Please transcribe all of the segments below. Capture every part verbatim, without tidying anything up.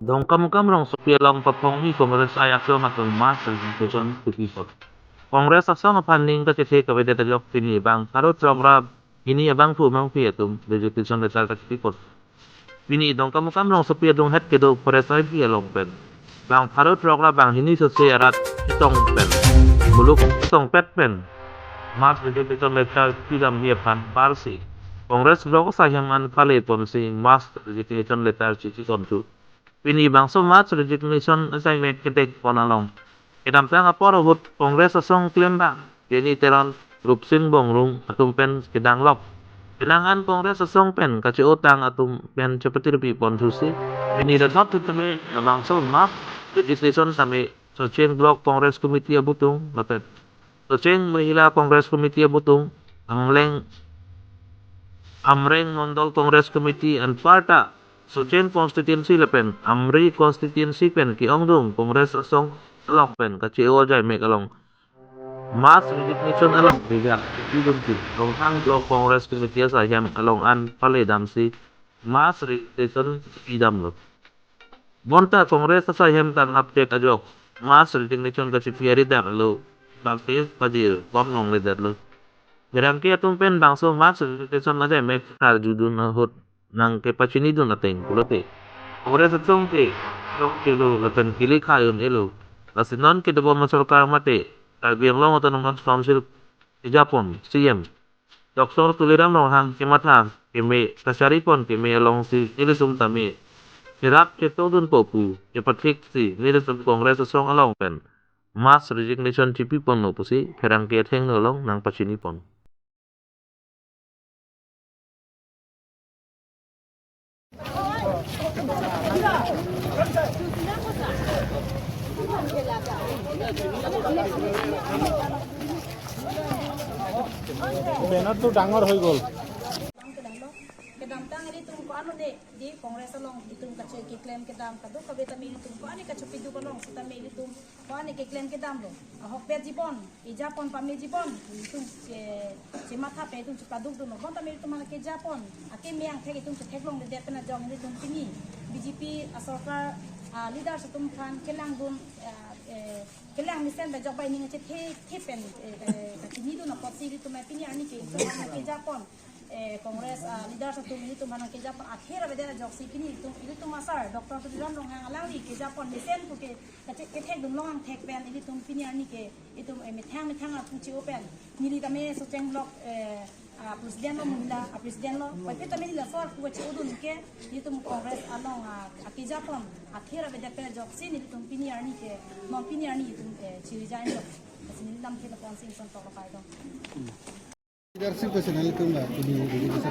Dongkamukam rongsopi along paphongni Congress I asong atum mass resignation pipon. Congress asong aphan ning kachethe kavedet ajok pini bang pharo throk ra hini abangphu amangpi atum resignation letter kachepipon. Pini Dongkamukam rongsopi adunghet kedo Forest I P along pen bang pharo throk ra bang hini sose arat chetong pen muluk chetongpet pen mass resignation letter pidamji aphan parsi Congress block asaihem an paleponsi mass resignation letter chichi konthu. Pini bangso mass resignation assignment ketekpon along kedamtang apor ahut Congress asong klembang Jenny Teron, Rupsing Bongrung atum pen kedanglok. Penang an Congress asong pen kache-otang atum pen chepatirpi ponthusi pini rathot tame labangso mass resignation tame Socheng Block Congress Committee abutung lapen Socheng Mahila Congress Committee abutung, Amleng Amreng Mondol Congress Committee anparta Socheng Constituency lapen Amri Constituency pen ke-ongdung Congress asong along pen kache-o ajai mek along mass resignation along riga pidunpi Ronghang Block Congress Committee asaihem along an paledamsi mass resignation pidamlo. Bonta Congress asaihem ta naptek ajok mass resignation kachipi ari daklo, bangke pajir bom longledetlo. Pherangke atum pen bangso mass resignation ajai mek karjudun ahut nangkepachinidun ateng pulote Congress atum ke long kelo lapen kili khayun elo. Lasi non kedobom asorkar mate Karbi Anglong Autonomous Council kejapon C M Doctor Tuliram Ronghang kematha keme kacharipon keme alongsi nelitum tame cherap chetongdunpo pu kepathiksi nelitum Congress asong along pen mass resignation chipiponlo pusi pherangke athengno along nangpachinipon. বেনাৰটো ডাঙৰ হৈ গ'ল। Kedamtang ilitum ko-an lone di Congress along itum kache keklem kedam kadokave tame ilitum ko-an kachepidu along sitame ilitum ko-an keklem kedam lo. Ahokpet jibon, ejapon pame jibon, itum che chematha pen itum chepadukdunlo. Bonta me itum hala kejapon akeme angthek itum chetheklongledet pen ajok ilitum pini B J P asorkar, ah, leaders atum aphan kelangdun, ah, eh, kelang mesen pen ajok bai ning chethe the pen, eh, eh, kachinidun apotsi ilitum pini arni ke itum hala kejapon, eh, Congress, ah, leaders atum ilitum hala kejapon akhir avedet ajoksi pini itum ilitum asar Doctor Tuliram Ronghang alangli kejapon mesen puke kache kethekdunlong angthek pen ilitum pini arni ke itum, eh, methang methang atum che-o pen neli tame Socheng Block, eh, ah, president lo, Mahila, ah, president lo, pai pe tame neli asor pu che-odun ke itum Congress along, ah, akejapon akhir avedet pen ajoksi nelitum pini arni ke non pini arni itum, eh, chi-resign lo. Lasi neli lam ke lapuan sing son tok lo kai dong. Leadership ko channel tum la pini dili ko sa.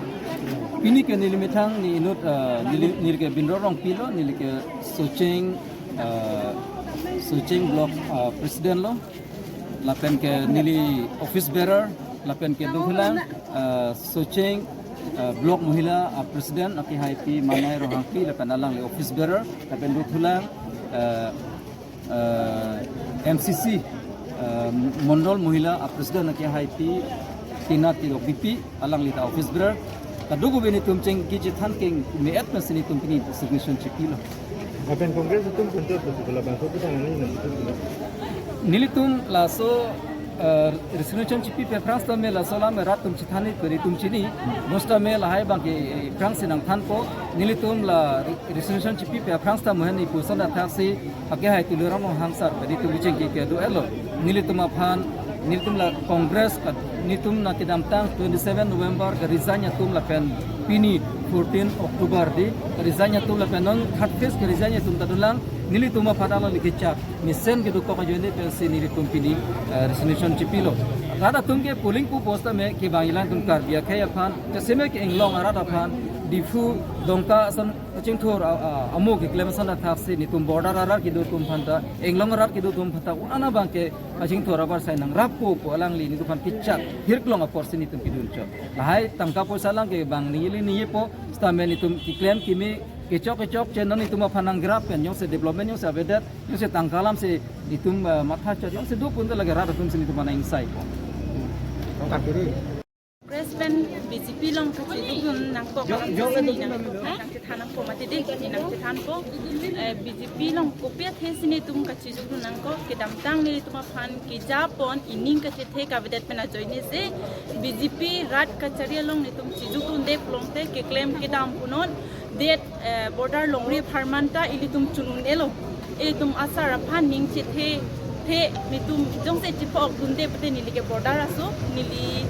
Pini ke neli methang ne inut, ah, neli, neli ke Bindro Rongpi lo, neli ke Socheng, ah, Socheng Block, ah, President lo, lapen ke neli office bearer, lapen ke dothulang, ah, Socheng, ah, Block Mahila, ah, President, akehaipi Manai Ronghangpi, lapen alangli office bearer, lapen dothulang, ah, eh, M C C, eh, Mondol Mahila a President akehaipi Tina Tirok Beypi, alangli ta office bearer. Kadokave nelitum chingki chethan keme-et pensi nelitum pini resignation chipilo. Lapen Congress atum kunjot pusi labangso pu tangani nangtum. Nelitum laso, eh, resignation chipipe aphrang sitame laso alam rat atum chethanji pu nelitum chini. Bonta me lahai abang ke, eh, aphrangsi nangthanpo. Nelitum la re-, resignation chipipe aphrang sitame hini pu ason athaksi akehai Tuliram Ronghang sar pen nelitum bichingki kedo-etlo. Nelitum aphan, nelitum la Congress ka, nelitum na kedamtang twenty seven November ke-resign atum lapen pini fourteen October di ke-resign atum lapen non third phase ke-resign atum ta dolang. Nelitum aphan alangli kechak mesen kedokok ajoine pensi nelitum pini, eh, resignation chipilo. Rat atum ke polling pu post me kevang ilang atum Karbi akhei aphan, jasemet ke inglong arat aphan, Diphu, Dongka ason kachingthur a, a, amo keklem ason athaksi nelitum border arat kedo atum aphanta, inglong arat kedo atum aphanta, un-an abang ke kachingthur abar sai nangrappo pu alangli nelitum aphan kechak hirklong aporsi nelitum pidunchot. Lahai tangka poisa lang ke bang neli nelipo, sitame nelitum keklem keme kechok kechokche non nelitum aphan nanggrap pen jongsi development jongsi avedet, jongsi tangka alamsi nelitum, eh, mathachot jongsi do pun ta lake rat atumsi nelitum aphan ingsaipo. Congress pen B J P along kachidukdun nangkok, jong, jong, nangchethan nangkok, mati dei, nangchethanpo. Eh, B J P along kopi athe si netum kachidukdun nangkok, kedamtang netum aphan kejapon, ining kachethe kavedet pen ajoine si B J P rat kachari along netum chidukdunde pulote keklem kedam punon, det, eh, border longri apharman ta ilitum chun un-elo. Ilitum asar aphan ning chethe, the netum jongsi chepa-okdunde pute neli ke border aso, neli,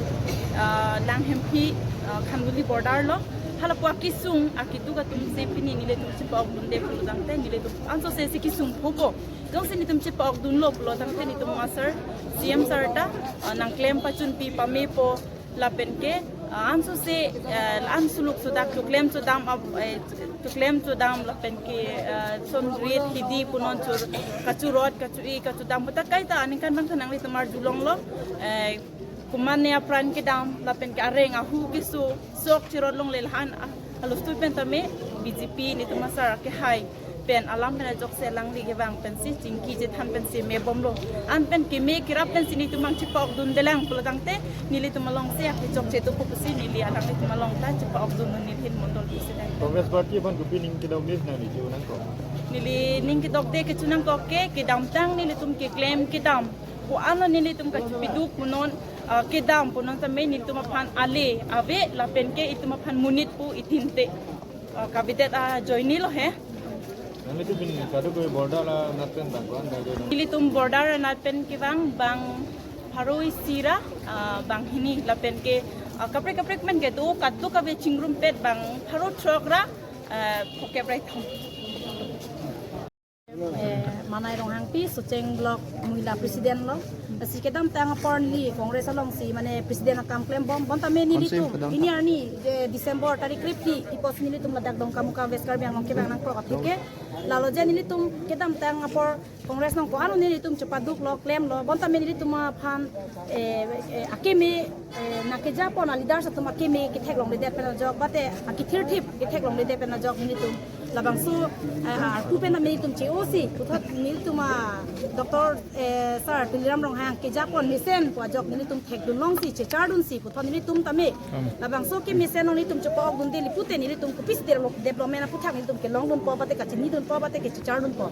ah, Langhemphi, ah, Khanduli border lo. Hala pu akesung, akeduk atum si pini nelitum chepa-okdunde pulotangte nelitum ansose si kesung phopo. Jongsi netum chepa-okdunlo pulotangte netum asar, C M sir ta, ah, nangklem pachunpi pamepo, lapen ke, ah, ansose, eh, an suluk sudak choklem chodam, ah, eh, choklem chodam lapen ke, eh, son rit hidi punon chur, kachurot, kachu-i, kachodam puta kaita aningkan abang ta nanglitum arjulonglo, eh, komatne apran kedam lapen ke areng ahu keso sok chirot longle lahan, ah, aluf tu pen tame B J P netum asar kehai pen alam pen ajok si alangli kevang pensi chingki chethan pensi mebomlo. An pen keme kerap pensi netum abang chepa-okdundelang pulotangte nelitum alongsi akechokche dopo pusi neli alanglitum along ta chepa-okdun, neli hin mondol president. Congress party aphan kopi ning kedokde nangli chu nangkok? Neli ning kedokde kechu nangkok ke, kedamtang nelitum keklem kedam, ko-an lo nelitum kachipiduk punon, ah, kedam punon tame netum aphan ale ave lapen ke itum aphan monit pu itinte, ah, kavedet ajoine lo he. Nanglitum pini kadokave border anat pen bang ko-an bang join? Nelitum border anat pen kevang bang pharo isi ra, ah, banghini lapen ke, ah, kaprek kaprek pen kedo kadokave chingrumpet bang pharo throk ra, ah, phokep ra ithom. Eh, Manai Ronghangpi, Socheng Block Mohila President lo. Lasi kedamtang apor neli Congress alongsi mane President akam klembom, bonta me nelitum, konsep kedam, pini arni, eh, December tarik krip-phli, iposi nelitum ladak Dongkamukam West Karbi Anglong kevang nangkok aphi ke. Lalo je nelitum kedamtang apor Congress along ko-an lo nelitum chepaduklo, klemlo, bonta me nelitum aphan, eh, eh, akeme, eh, nangkejapon aleaders atum akeme ketheklongledet pen ajok, mate akethirthip ketheklongledet pen ajok nelitum labangso, eh, arpu pen nelitum che-osi, puthot nelitum a Doctor, eh, Sir Tuliram Ronghang kejapon mesen pu ajok nelitum thekdunlongsi, chechardunsi, puthot nelitum tame, hmm, labangso kemesen along nelitum chepa-okdunde pute nelitum kopisi develop-, development aphuthak nelitum kelongdunpo, mate kachinidunpo, mate kechechardunpo.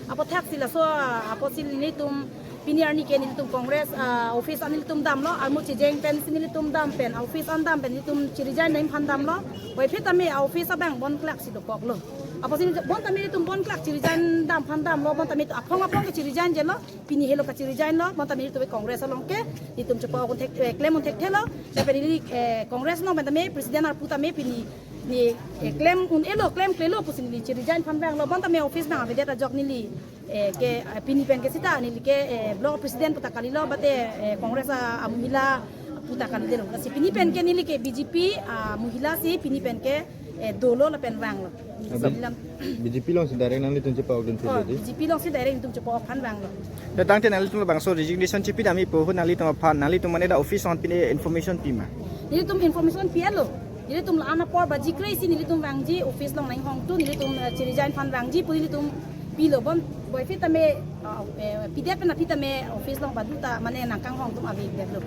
Apothaksi laso, ah, apotsi nelitum pini arni ke nelitum Congress, ah, office an nelitum damlo, armu chijeng pensi nelitum dam pen, office an dam pen nelitum chi-resign nangji aphan damlo. Puvoiphit tame office abang bonklaksi dokoklo. Apotsi nelitum bonta me nelitum bonklak chi-resign dam aphan damlo, bonta me aphong aphong ke chi-resign jelo, pini helo kachi-resign lo, bonta me nelitum Congress along ke nelitum chepa-ok un thek, eh, klem un thekthelo. Lapen neli, eh, Congress along pen tame President arpu tame pini ne, eh, klem un-elo, klemklelo pusi neli chi-resign aphan vanglo, bonta me office abang avedet ajok neli, eh, ke, eh, pini pen ke seta neli ke, eh, Block President puta kalilo, mate, eh, Congress a, a Mohila puta kalidelo. Lasi pini pen ke neli ke B J P a Mohila si pini pen ke, eh, dolo lapen vanglo. Lasi lam- B J P alongsi direct nanglitum chepa-okdun, oh, pilo dei? B J P alongsi direct nelitum chepa-ok aphan vanglo. Dak tangte nanglitum labangso resignation chepidamji pu ahut nanglitum aphan, nanglitum mane dak office along pine information pi ma? Nelitum information pi-etlo. Nelitum la-an apor baji kre-isi nelitum vangji, office along nanghong tu nelitum, eh, chi-resign aphan vangji pu nelitum pilo, bon puvoiphit tame, ah, eh, pidet pen aphi tame office along badu ta mane nangkanghong atum aveikdetlo.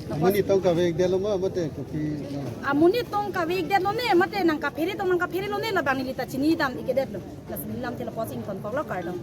Amonit tong kaveikdetlo ma, mate kopi, ah. Amonit tong kaveikdetlo ne, mate nangkaphere tong nangkapherelo ne, labang neli ta chinidam-ikdetlo. Lasi neli lamthe lapuson ingtonkoklo, kardom.